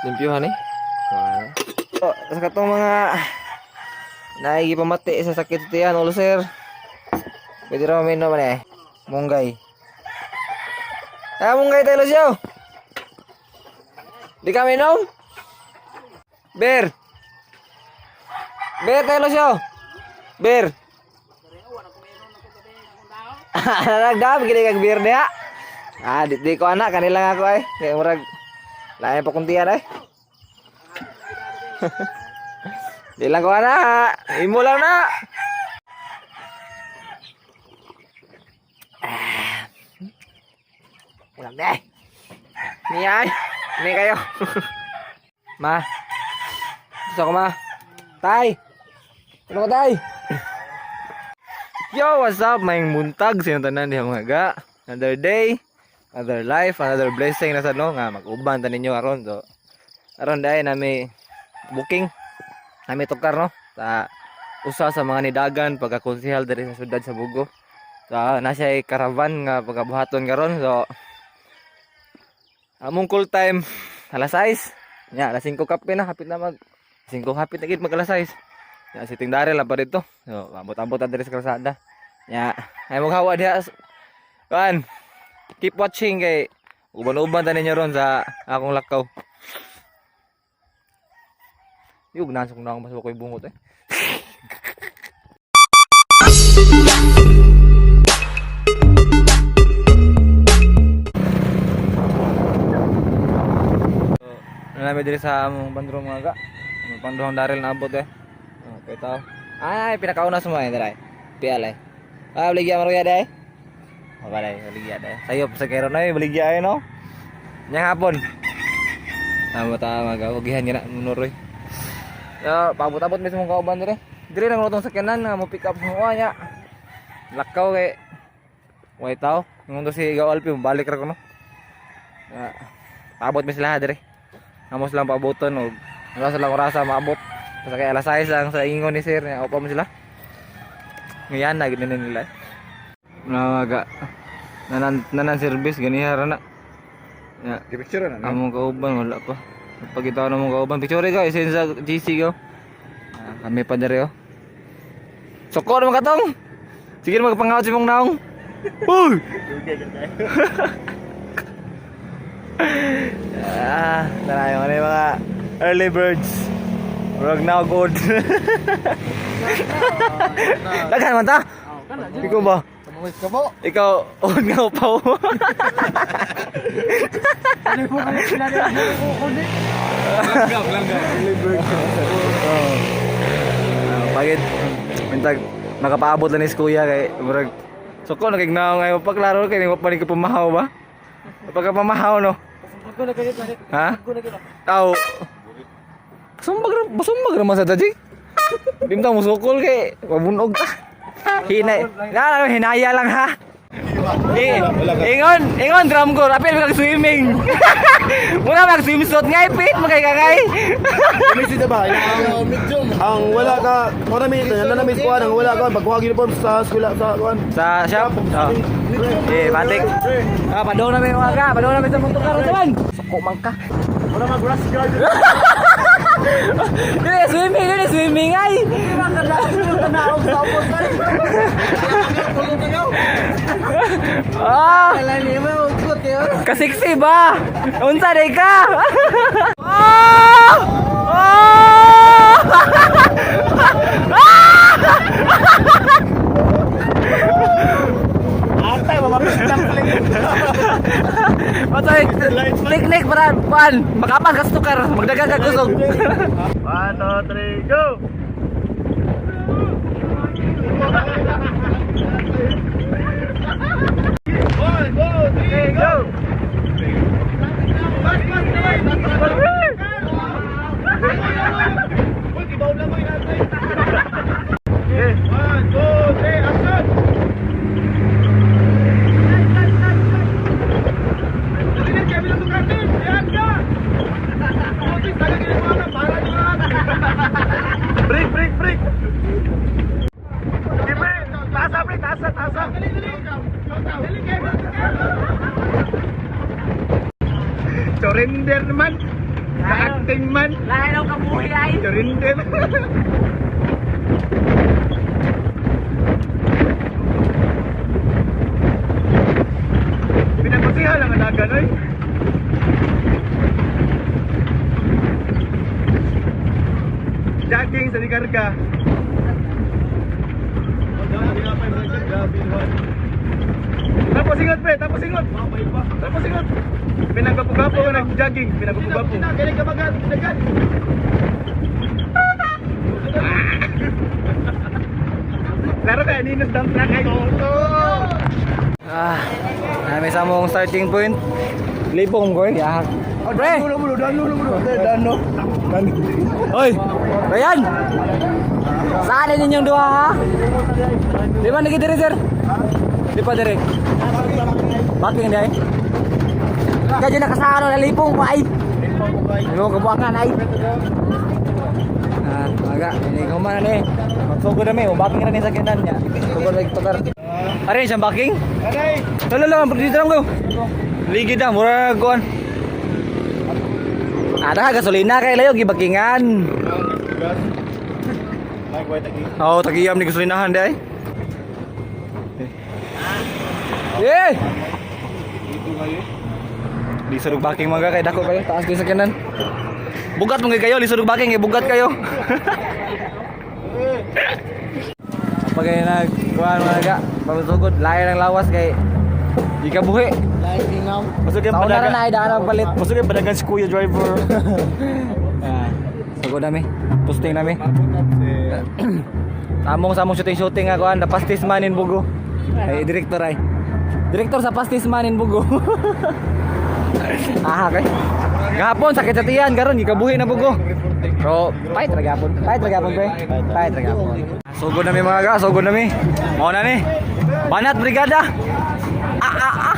Limpyuhan eh. Wala. Oh, sa katong mga naigipamati sa sakit tiyan, ulcer. Pwede raw minom man eh. Munggay. Ah, munggay tayo siya. Di ka minom? Ber. Ber tayo siya. Ber. Nagdam gini kag beer diha. Ah, di ko anak kanila ako ay. Kay murag lain pa kuntian ay. Di lang ko anak. Imo lang na. Ah. Ulam na eh. Ni ay. Ni kayo. Ma. Gusto ko ma. Tay. Ano ko tay? Yo, what's up? Maayong buntag sa tanan diha mga ga. Another day, another life, another blessing na sa no nga mag-uban ta ninyo aron so. Aron dai nami booking nami tukar no sa usa sa mga nidagan pagka-konsehal diri sa syudad sa Bugo. So, na siya caravan nga pagkabuhaton karon so among call time alas 6. Nya, alas 5 kape na hapit na mag 5 hapit na gid mag alas 6. Nya si Ting Daryl lang pa dito. So, abot-abot ta diri sa kalsada. Nya, ay maghawa diha. Kuan. Keep watching kay uban-uban ta ninyo ron sa akong lakaw. Yug nasok na akong basta ko'y bungot eh. So, nalami diri sa among bandro mga ga. Among panduhang Daryl na abot eh. Okay tao. Ay, pinakauna sa mga diri. Pial eh. Ah, baligya maruya day. Mabalay, baligya day. Sayop sa kero na eh, baligya ay no. Nyang hapon. Tama tama ga, ugihan niya na munuroy. Ya, paabot-abot mismo kauban dire. Dire nang lutong sakyanan nga mo pick up sa mga niya. Lakaw kay way tao. Nung si Gaw Alpi, balik ra ko no. Ya, paabot mi sila dire. Amos lang paaboton og wala sila orasa maabot. Basta kay alas 6 lang sa ingon ni sir niya, upa mo sila. Ngayon na gid nila. Naga nanan nanan service ganiha ra na. Ya, Picture na. among kauban wala pa. Pagkita na mong kauban picture ka send sa GC ko. Ah, kami pa diri oh. Soko naman katong. Sige na magpangawat si mong naong. Uy! Ah, tara yung ano yung mga early birds. Murag now good. Daghan man ta. Ikaw ba? Tumawis ka po. Ikaw, on nga upaw. Ano po kayo sila nila kukunin? Langgam, langgam. Early bird. Oh. Ah, pagid mintag makapaabot lang ni si kuya kay murag suko na kay naong ngayon paklaro kay wa pa ni ka pamahaw ba? Pagka pamahaw no. Ko na kayo, Ha? ko na kayo. Aw. Sumbag ra, basumbag ra man sa taji. Di mo ta musukol kay mabunog ta. Hinay. Na, na, hinaya lang ha. Eh, ingon, ingon drum ko, apil kag swimming. Muna mag swimsuit ngay pit magkay kangay. Miss ba? Ang wala ka, kung na may na na may kuan, ang wala ka pagkuha uniform sa eskwela sa kuan. Sa shop. Oh. Eh, batik. Ah, padong namin mga ka, padong namin sa motor karon. Suko man ka. Wala mag rush guard. Dili swimming, dili swimming ay. Ah! Kasiksi ba? Unsa day ka? Ah! Ah! Atay, mamapit lang Patay. Teknik para pan, makapan ka stukar, magdagan ka kusog. 1, 2, 3, go! One, two, three, go! One, two, three, action! Break, break, break! Di pre, tasa, pre, tasa, tasa. Dali, dali. Dali, Kevin. Surrender naman. Ka-acting man. Lahi daw kabuhi ay. Surrender. Pinakusiha lang ang dagan, oy. Jogging sa Nicarga. Tapos ingot pre, tapos ingot. Tapos ingot. Pinagapo-gapo ka nag-jogging, pinagapo-gapo. Galing ka magat, dagan. Laro kaya ninos dump truck ay. Ah, nami sa mong starting point. Libong ko eh. Yahak. Pre! Dano. Hoy! Ryan! Saan ninyong duha ha? Di ba naging dire sir? Di pa dire? Bakit hindi ay? Kaya nakasano na lipong pa ay. Ano kabuangan ay? Ah, aga, ini ko man eh. Magsugod na mi, bakit na ni sa kinan niya. Sugod lagi tukar. Are siyang backing? Aray! Lalo lang, dito lang ko. Ligi na, mura na kuan. Ada gasolina kay layo gibakingan. Oo, oh, tagiyam ni gasolinahan day. Eh! Lisod og backing mga kay dako kayo, taas kayo sa kanan. Bugat mo kayo, lisod og backing, eh, bugat kayo. Pag kayo nag kuan mga ga, pamusugod, lain ang lawas kay di ka buhi. Masuk yung Taon na padagan. na ay daan ang palit. Masuk yung padagan si Kuya Driver. Ah, sugod nami, posting nami. Samong samong shooting shooting ako ang pastis man in Bugo. Ay director ay. Director sa pastis man in Bugo. Aha kay. Gahapon sakit sa tiyan karon gikabuhi na Bugo. Pero pait ra gahapon. Pait ra gahapon pre. Pait ra gahapon. Sugod nami mga ga, sugod nami. Mao na ni. Banat brigada. Ah ah ah.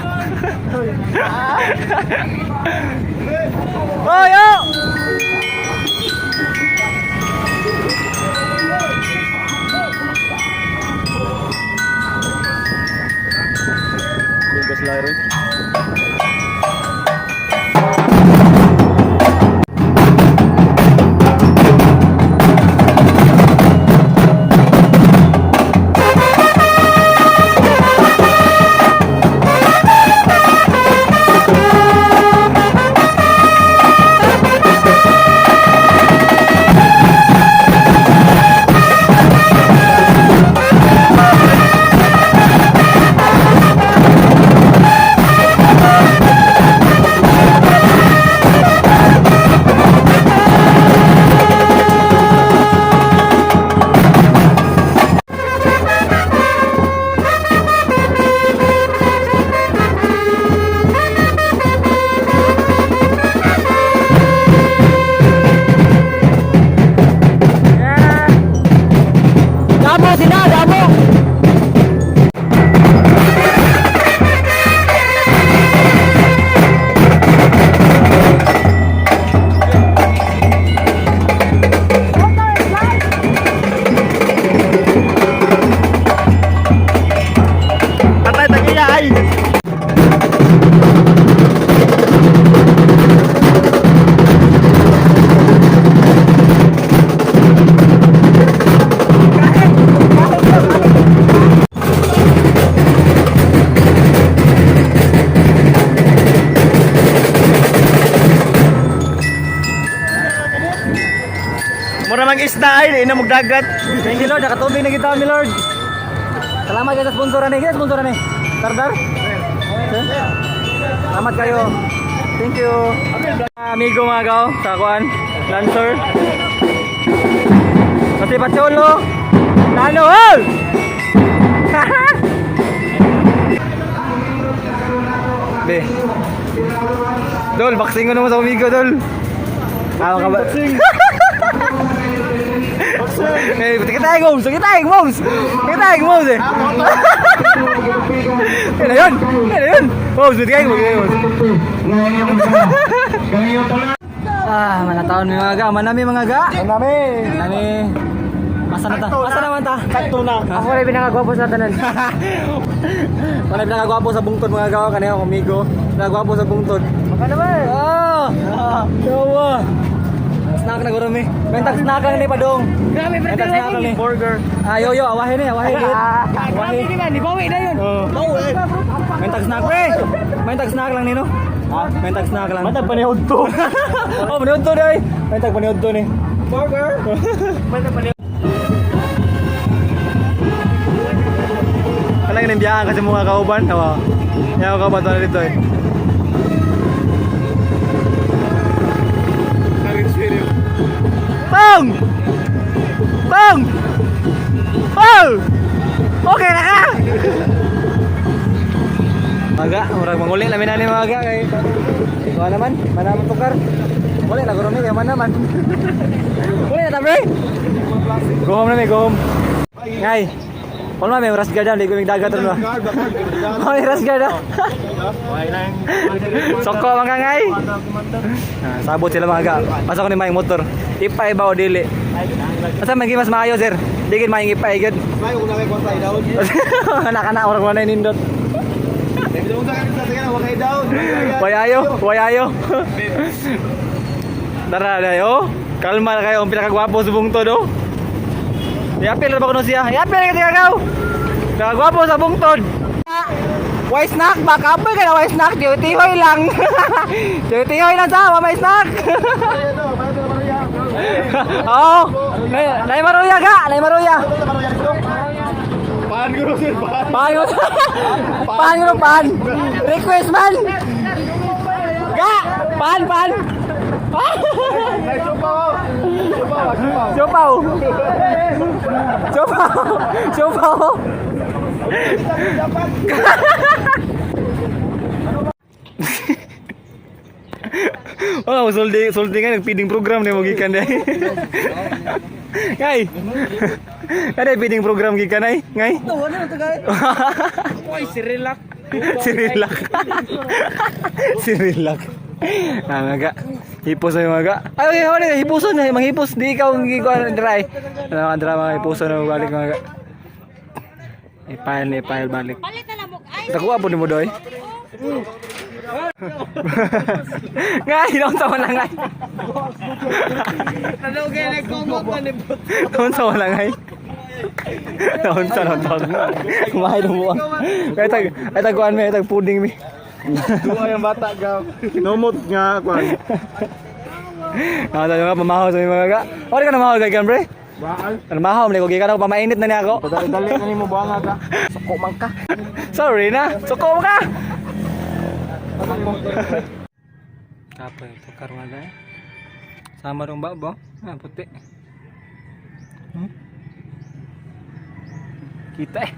Oy, oh! Lugas laro. Damo sila, damo. Patay tagiya ay. Mura mang isda ay, di na magdagat. Thank you Lord, nakatubig na kita mi Lord. Salamat kayo sa sponsor ani. Kaya sponsor ani? Sardar? Sir? Salamat kayo. Thank you. Amigo mga gaw, sa kuan, Lancer. Kasi Pacholo. Lalo, oh! Be. Dol, boxing ko naman sa amigo, Dol. Tama ka ba? Eh, kita tayo, Moms. Kita tayo, Moms. Kita tayo, Moms eh. Yan na yun. Yan na yun. Moms, kita tayo, Moms. Ah, manataon mi mga ga. Manami mga ga. Manami. Manami. Asa na ta? Asa naman ta? Sakto na. Ako rin pinakagwapo sa tanan. Wala pinakagwapo sa bungtod mga gawa kanina kumigo. Pinakagwapo sa bungtod. Baka naman. Ah! Yawa. mi. May tag snack lang ni padong. Grabe, May tag snack lang ni. Burger. Ah, yo yo, awahin ni, awahin ni. Grabe di ba? Nibawi na yun. May tag snack pre. May tag snack lang nino. May tag snack lang. Matag panihod to. Oh, maniod to day. May tag maniod to ni. Burger. Kanang nimbiyahan kasi mga kauban, tawa. Yaw kauban to dito eh. Bang! Bang! Oh! Okay na ka! Maga, murag manguli namin na ni maga kay. Wala naman, mana man tukar. Muli na guro mi kay man naman. Muli na ta pre. Go home na mi, go home. Ngay. Wala may oras guard di ko mig dagat ron ba. May oras guard ah. Soko mga ngay. Ah, sabot sila mga ga. Pasok ni may motor. Ipay ba o dili? Asa man mas maayo sir? Di gid maayong ipay gid. Mayo kung nakay kwarta down. Anak anak orang mana nindot. Kay down. Wayayo, wayayo. Tara dayo. Kalma na kayo ang pinakagwapo sa bungtod oh. Yapil na ba kuno siya? Yapil ka tigagaw. Pinakagwapo sa bungtod. Why snack ba? Kapoy ka na why snack? Tiyoy lang. Tiyoy lang sa, wa may snack. Oo. Nay, nay maruya ka, nay maruya. Paan ko sir, paan. Paan ko. Paan ko paan. Request man. Ga, paan paan. Ay, supaw. Supaw, supaw. Siopaw. Siopaw. Siopaw. Oh, sulti sulti nga nagpiding program ni mo gikan day. Ngay. Kada feeding program gikan ay, ngay. Ano na to guys? Uy, si relax. Si Relax. Si Relax. Ah, maga. Hipos na yung maga. Ay, ay, ay, hipuson na, manghipos. Di ikaw ang gikuan dry. Ano ang drama hipuson na balik maga. Ipile na ipile balik. Palit na lang mo. Ay, Nakuha po ni mo doy. Ngay, naunsa man lang ngay. Nalugay na kumot na ni Naunsa man lang ngay. Naunsa na to. Kumain na buwang. Ay tag ay tagkuan mi, ay tag puding mi. Duha yung bata ga. Nomot nga kwan. Nakata nga pamahaw sa mga ga. Ori ka na mahaw kay kan pre? Baal. Ano mahaw man ko gikan ako pamainit na niya ako. Dali na nimo buanga ka. Suko man ka. Sorry na, suko man ka. Kapoy tukar mga eh. Sama dong ba? Ah, puti. Kita eh.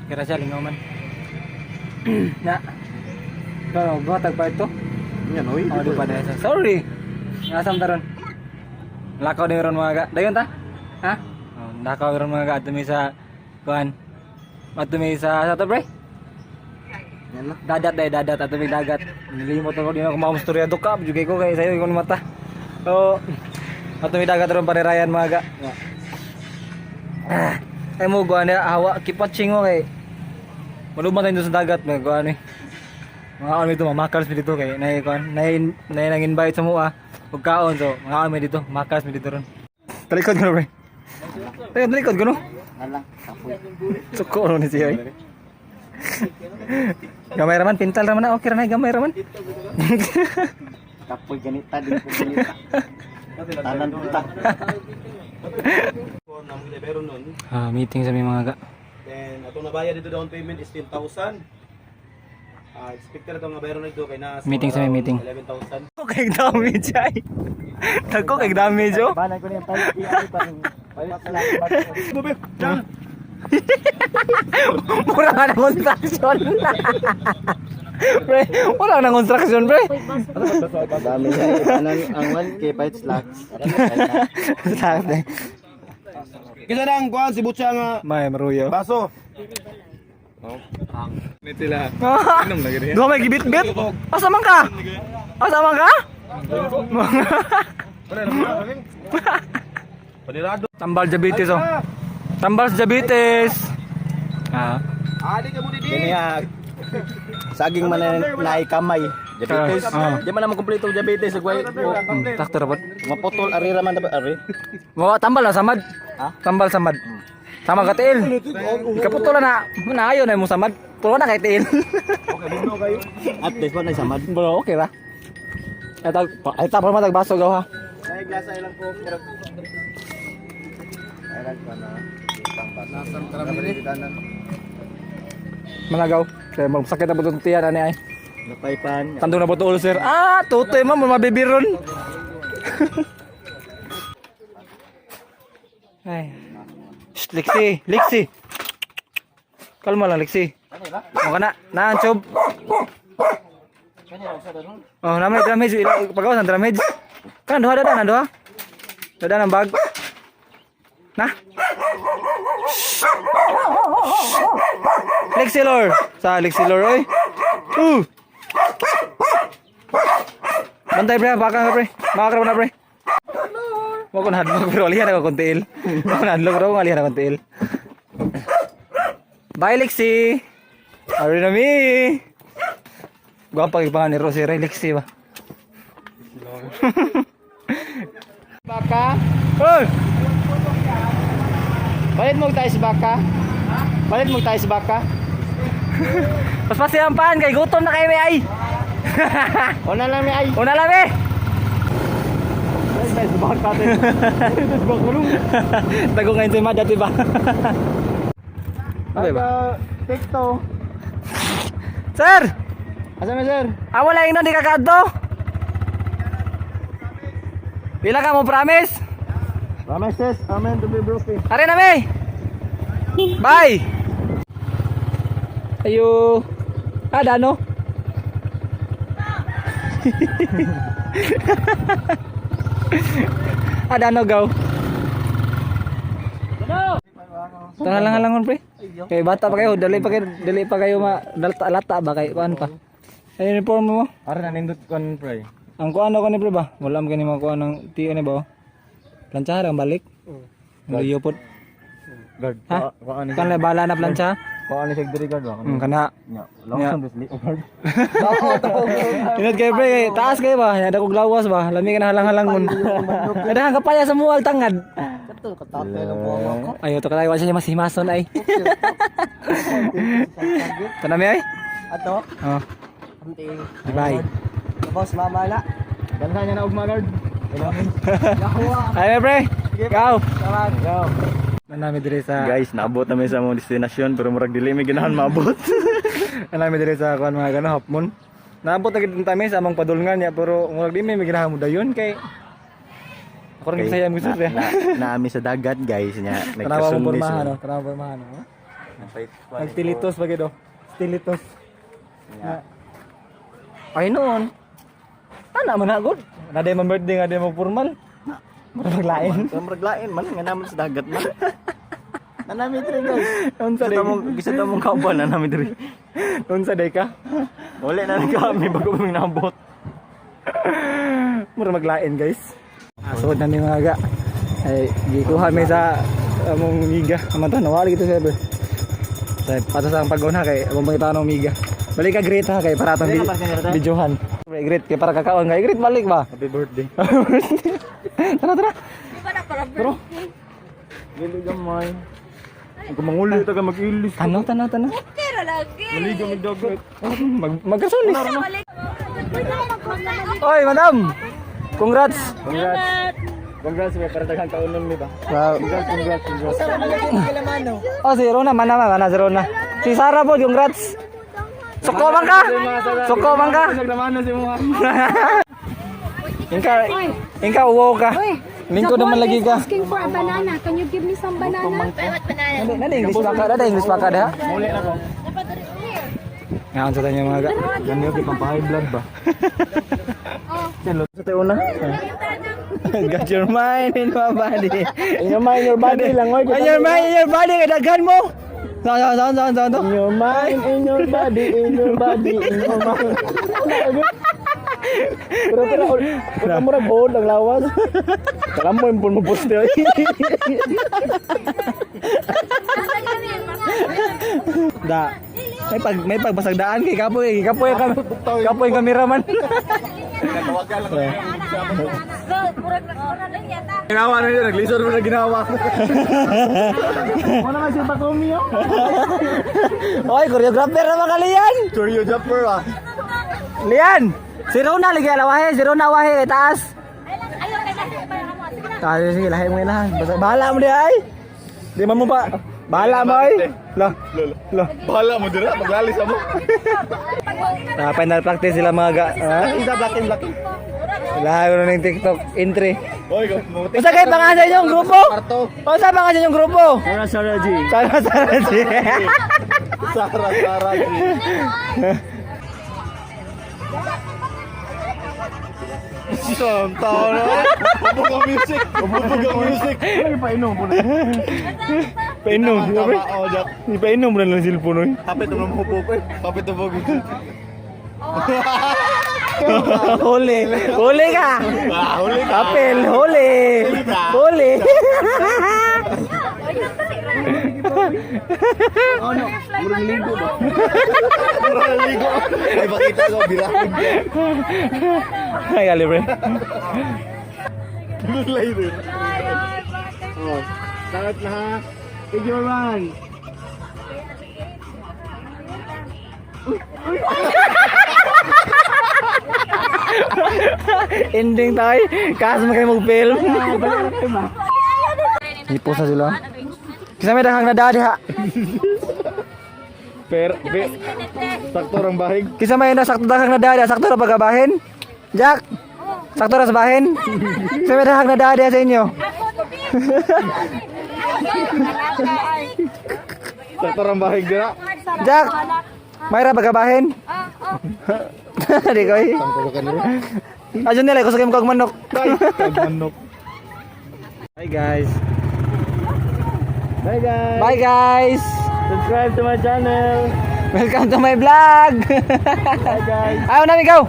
Kira siya lingaw man. Na. Pero ba tag pa ito? Yan oy. Oh, di pa dahil sa. Sorry. Nasam taron. Lakaw din ron mga ga. Dayon ta? Ha? Oh, lakaw ron mga ga atumi sa kuan. Atumi sa to pre? Yan na. Dadat day dadat atumi dagat. Nilimot ako di na ako maumstorya ka jugay ko kay sayo ikon mata. So atumi dagat ron parerayan mga ga. Ah, ay mo kuan na hawa keep watching mo kay malubang tayo doon sa dagat mga kuan eh. Mga kami dito, mamakals mi dito kay nay kuan, nay nay nang invite sa mua ug kaon so mga kami dito, makals mi dito ron. Talikod ko no pre. Talikod talikod ko no. Alang, kapoy. Suko ro ni siya. Eh. Gamay raman pintal raman na okay ra na gamay raman. Kapoy ganita din po ganita. Tanan puta. Ah, meeting sa may mga ga. Then atong nabayad dito down payment is 10,000. Ah, expected atong nabayaran dito kay nasa Meeting sa may meeting. 11,000. Okay damage ay. Dagko kay damage oh. Banay ko niya palit pa. Mura ka na construction. Pre, wala na construction pre. Dami niya tanan ang 1K palit slacks. Sakit eh. Kisa nang kuan si Butcha nga May maruyo. baso. Duha may gibit-bit. Asa man ka? Asa man ka? Panirado. Tambal diabetes oh. Tambal sa diabetes. Ah. Kini ah, saging man na naikamay. Diabetes. Ah. Di man na kompleto diabetes ug way. Sakto ra pod. Maputol ari ra man dapat ari. Mo tambal na samad. Tambal samad. Sama ka tiil. Kaputol na. Na ayo na mo samad. Pero na kay tiil. At least man ay samad. Bro, okay ra. Ay tag pa matag baso gaw ha. Ay glasa ilang ko. Managaw. Kaya magsakit na butong tiyan ani ay. Napaypan. Tando na buto ulcer. Ah, tutoy man mabibiron. Ay. Shh, Lexi, Lexi. Kalma lang, Lexi. Mo ka na, na chob. Oh, namay damage ila pagawas ang damage. Kan duha dada na duha. Dada ng bag. Na. Shh. Lexi Lor. Sa Lexi Lor oy. Bantay pre, baka ka pre. Baka ka na pre. Wa ko nahadlok pero alihan ako konti il. Wa ko nahadlok pero alihan ako konti il. Bye Lexi. Ari na mi. Gwapa kay pangan ni Rosie Ray Lexi ba. Baka. Oy! Palit mo tayo sa baka. Palit mo tayo sa baka. Paspasi ang pan kay gutom na kay mi ay. Una lang mi ay. Una lang mi. Tayo sa baka tayo. Sa baka nung. Tago ngayon sa dati ba? Okay ba? Take two. Sir! Asa mi sir? Ah, wala yung di kakaadto. Pila ka mo promise? Promises, amen to be broken. Are na mi. Bye. Ayo. Ah, dano. Ah, dano go. Tanga lang lang pre. Kay bata pa kayo, dali pa kayo ma lata, lata ba kay kuan pa. Ay uniform mo. Ari na nindot kon pre. Ang kuan ako ni pre ba? Wala man kani makuha ng tiyo ni ba? Oh. Plantsahan ang balik. Ang luyo pod. Guard. Ha? Kuan ni. Kan bala na plantsa? Kuan ni sig diri guard ba? Kana. Nya. Nya. Lawas ang guard. Ingat kayo pre, kay taas kayo ba? Yada kog lawas ba? Lami ka na halang-halangon. Kadahan kapaya sa mual tangad. Ayo to katayo siya mas himason ay. Tanami ay. Ato. Oh, Ante. bye. Boss mama na. Gansa niya na ugma guard. Ay pre. Go. Salamat. Go. Nanami dire sa Guys, naabot na mi sa among destinasyon pero murag dili mi ganahan maabot. Nanami dire sa kuan mga gano hapmon. Naabot na gid kami sa among padulngan niya pero murag di mi ganahan mo dayon kay ako rin saya mo gusto na, naami sa dagat guys nya. Tanawa mo Nagkasundi pormahan no, tanawa pormahan no. Nagtilitos ba gid oh. Stilitos. Ay noon. Ana man na gud. Naday man birthday nga day mo formal. Murag maglain. Murag lain man nga naman sa dagat man. Nanami diri guys. Unsa day? Gusto mong gusto mong kauban na nami diri. Unsa day ka? Wala na kami bago mi naabot. Murag maglain guys. Sugod na mi mga ga. Ay gikuha mi sa among miga. Amang to nawali gito sir. Sa pato sa ang pag-una kay among pangita ng miga. Balik ka great ha kay para atong videohan. Pre, great kay para kakaon kay great balik ba. Happy birthday. Tara tara. Bro. Dili gamay. Kung manguli ta ka mag-ilis. Tanaw tanaw tanaw. Pero lagi. Maligo mig dagat. Mag magkasunis. Oy, madam. Congrats. Congrats. Congrats may para daghang kaunon mi ba. Wow. Congrats, congrats, congrats. Oh, si Rona, mana mana si Rona. Si Sarah po, congrats. Suko man ka. Suko man ka. Naglaman na si mga. Ingka, ingka uwaw ka. Lingko naman lagi ka. Asking for a banana. Can you give me some banana? Nade, nade English pa ka, nade English pa ka daha. Muli na ko. Ngaon sa tanya mga ga. Ganyo kay pampahay blood ba? Sa tayo una. Got your mind in my body. In your mind, your body lang oy. In your mind, in your body, kay daghan mo. Saan, saan, saan, saan, saan, In your mind, in your body, in your body, in your mind. Pero pero pero murag old ang lawas. Kalam mo impon mo poste oy. Da. May pagbasagdaan kay kapoy, kapoy kami. Kapoy kameraman. Ginawa na yun, naglisod mo na ginawa. Wala nga siya pakumyo. Oy, choreographer naman ka, Lian. Choreographer ah. Lian! Si Rona lagi alawahe, si Rona wahe kay taas. Taas sige, lahi mo ilahan. Basta bahala mo di ay. Di man mo pa. Bahala mo ay. La. La. Bahala mo dira, maglalis mo. Ah, final practice sila mga ga. Ha? Isa blocking blocking. Lahi mo na ng TikTok entry. Oy, mo Unsa kay pangalan sa inyong grupo? Parto. Unsa pangalan sa inyong grupo? Sara Sara G. Sara Sara G. Sara Sara G. Isang tao na. Ubog ang music. Ubog ang music. Ay, painom po na. Painom. Tama, oh, Jack. Ipainom na lang cellphone oy. Kapit mo mo ko eh. Kapit mo. Huli. Huli ka. Ah, huli ka. Apel, huli. Huli. Ano? Murang ligo ba? Mura ligo. Ay, pakita ko, birahon. Ay, gali pre. Lulay rin. Oh. Dapat na ha. Thank you, man. Ending tayo. Kaso mo kayo mag-film. Hipos na sila. Kisa may daghang na diha. Pero, sakto rang bahig. Kisa may na sakto daghang na diha, sakto ra pagabahin. Jack. Sakto ra sa bahin. Kisa may daghang na diha sa inyo. Sakto rang bahig dira. Jack. May ra pagabahin. Di ko eh. Ayon nila, kusog kay manok. Manok. Bye guys. Bye guys. Bye guys. Subscribe to my channel. Welcome to my vlog. Bye guys. Ayaw namin go.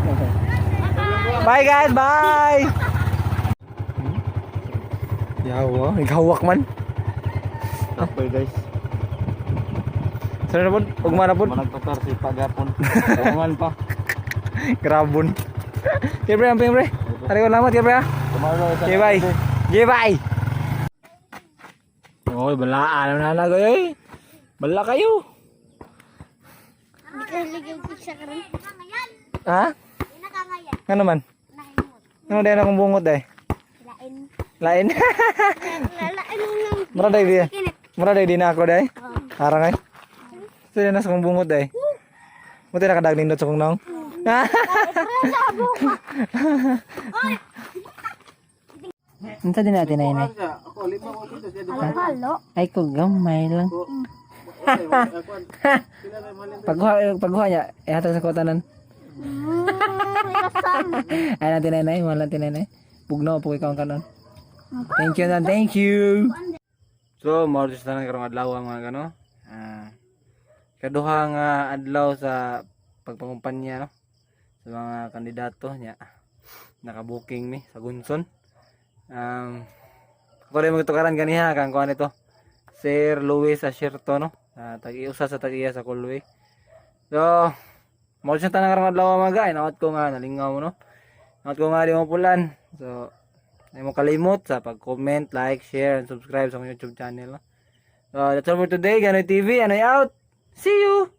Bye guys, bye. Yawa, naghawak man. Kapoy guys. Sana na po, ugma na po. Managtukar si Pagapon. Ungan pa. Grabon. Okay, pre, amping pre. Hari ko lamat, pre. ah. Tomorrow is Okay, bye. Okay, bye. Oy, balaan na na kayo eh. Bala kayo. Ha? Ano man? Ano dahil akong bungot eh? Lain. Mura day di. Mura day di na ako day. Arang ay. Sino na sa kong bungot day? Muti na kadag nindot sa kong naong. Unsa din natin ay nay? Halo. Ay ko gamay lang. Pagkuha pagkuha niya, ihatag sa kotanan. Ay natin ay nay, wala natin ay nay. Bugnaw po ikaw ang kanon. Thank you na, thank you. So, mao sa tanan karong adlaw mga kano. Ah. Kaduha nga adlaw sa pagpangumpanya no sa mga kandidato niya. Naka-booking mi sa Gunson. Ako rin magtukaran ganiha kang kuan ito. Sir Luis Asierto no. Tag-iusa sa tag-iya sa Kulwi. So, mao siya tanan karong adlaw mga guys. Nawat ko nga nalingaw mo no. Nawat ko nga di mo pulan. So, ay mo kalimot sa pag-comment, like, share, and subscribe sa akong YouTube channel. No? So, that's all for today. Ganoy TV, Anoy out. See you!